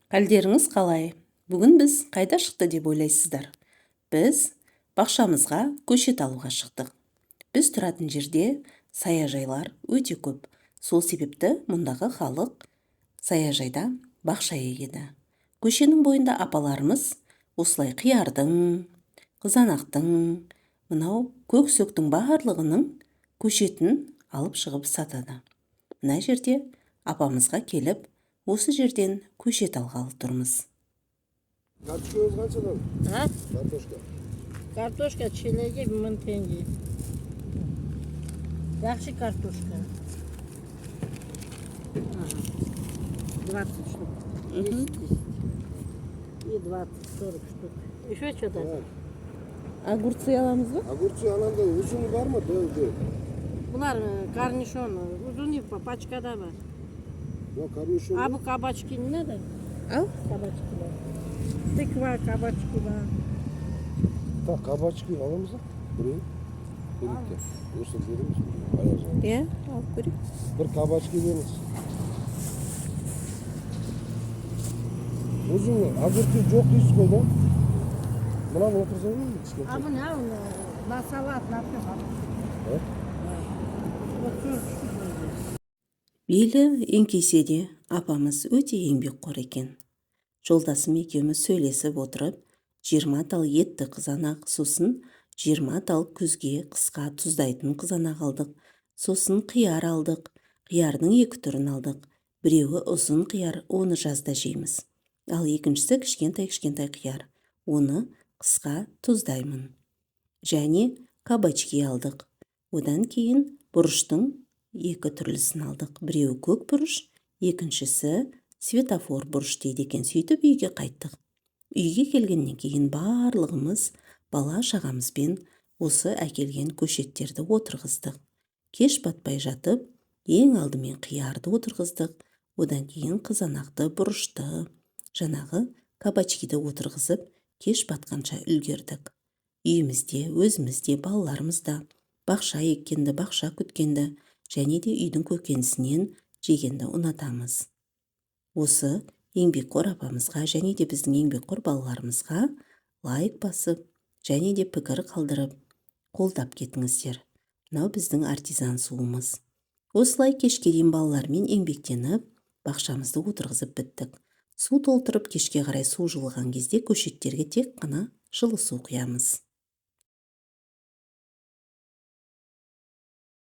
Халдеріңіз қалай? Бүгін біз қайда шықты деп ойлайсыздар? Біз бақшамызға көшет алуға шықтық. Біз тұратын жерде саяжайлар өте көп. Сол себепті мұндағы халық саяжайда бақша егеді. Көшенің бойында апаларымыз осылай қиярдың, қызанақтың, мынау көк сөктің барлығының көшетін алып шығып сатады. Мына жерде апамызға келіп, осы жерден көшет алғалы тұрмыз. Картошка өзі қаншадан? А? Картошка. Картошка челегі 1000 теңге. Жақсы картошка. Ага. 20 штук. 10, 10. И 20, 40 штук. Еще что-то? Так. Огурцы аламыз ба? Огурцы анандай ұзыны бар ма? Дәу дәу. Бұлар корнишон, ұзыны пачкада бар. Мына корнишон. А бұл кабачки не надо? Ал. Кабачки бар. Тыква, кабачки бар. Так, кабачки аламыз да? Біреу. Көрейік те. Осы береміз. Аяқ жағын. Иә, алып көрейік. Бір кабачки беріңіз. Ұзын огурцы жоқ дейсіз ғой да? Мынаны отырса ғой А кішкентай. бұл не? На салат, на все. А? Вот 40 штук здесь. Белі еңкейсе де, апамыз өте еңбекқор екен. Жолдасым екеуміз сөйлесіп отырып, 20 тал етті қызанақ, сосын 20 тал күзге, қысқа тұздайтын қызанақ алдық. Сосын қияр алдық. Қиярдың екі түрін алдық. Біреуі ұзын қияр, оны жазда жейміз. Ал екіншісі кішкентай-кішкентай қияр. Оны қысқа тұздаймын. Және кабачки алдық. Одан кейін бұрыштың екі түрлісін алдық. Біреуі көк бұрыш, екіншісі светофор бұрыш дейді екен. Сөйтіп үйге қайттық. Үйге келгеннен кейін барлығымыз бала шағамызбен осы әкелген көшеттерді отырғыздық. Кеш батпай жатып, ең алдымен қиярды отырғыздық, одан кейін қызанақты, бұрышты, жаңағы кабачкиді отырғызып, кеш батқанша үлгердік. Үйімізде, өзімізде, балаларымыз да бақша еккенді, бақша күткенді және де үйдің көкөнісінен жегенді ұнатамыз. Осы еңбекқор апамызға және де біздің еңбекқор балаларымызға лайк басып, және де пікір қалдырып, қолдап кетіңіздер. Мынау біздің артизан суымыз. Осылай кешке дейін балалармен еңбектеніп, бақшамызды отырғызып біттік. Су толтырып, кешке қарай су жылыған кезде көшеттерге тек қана жылы су құямыз.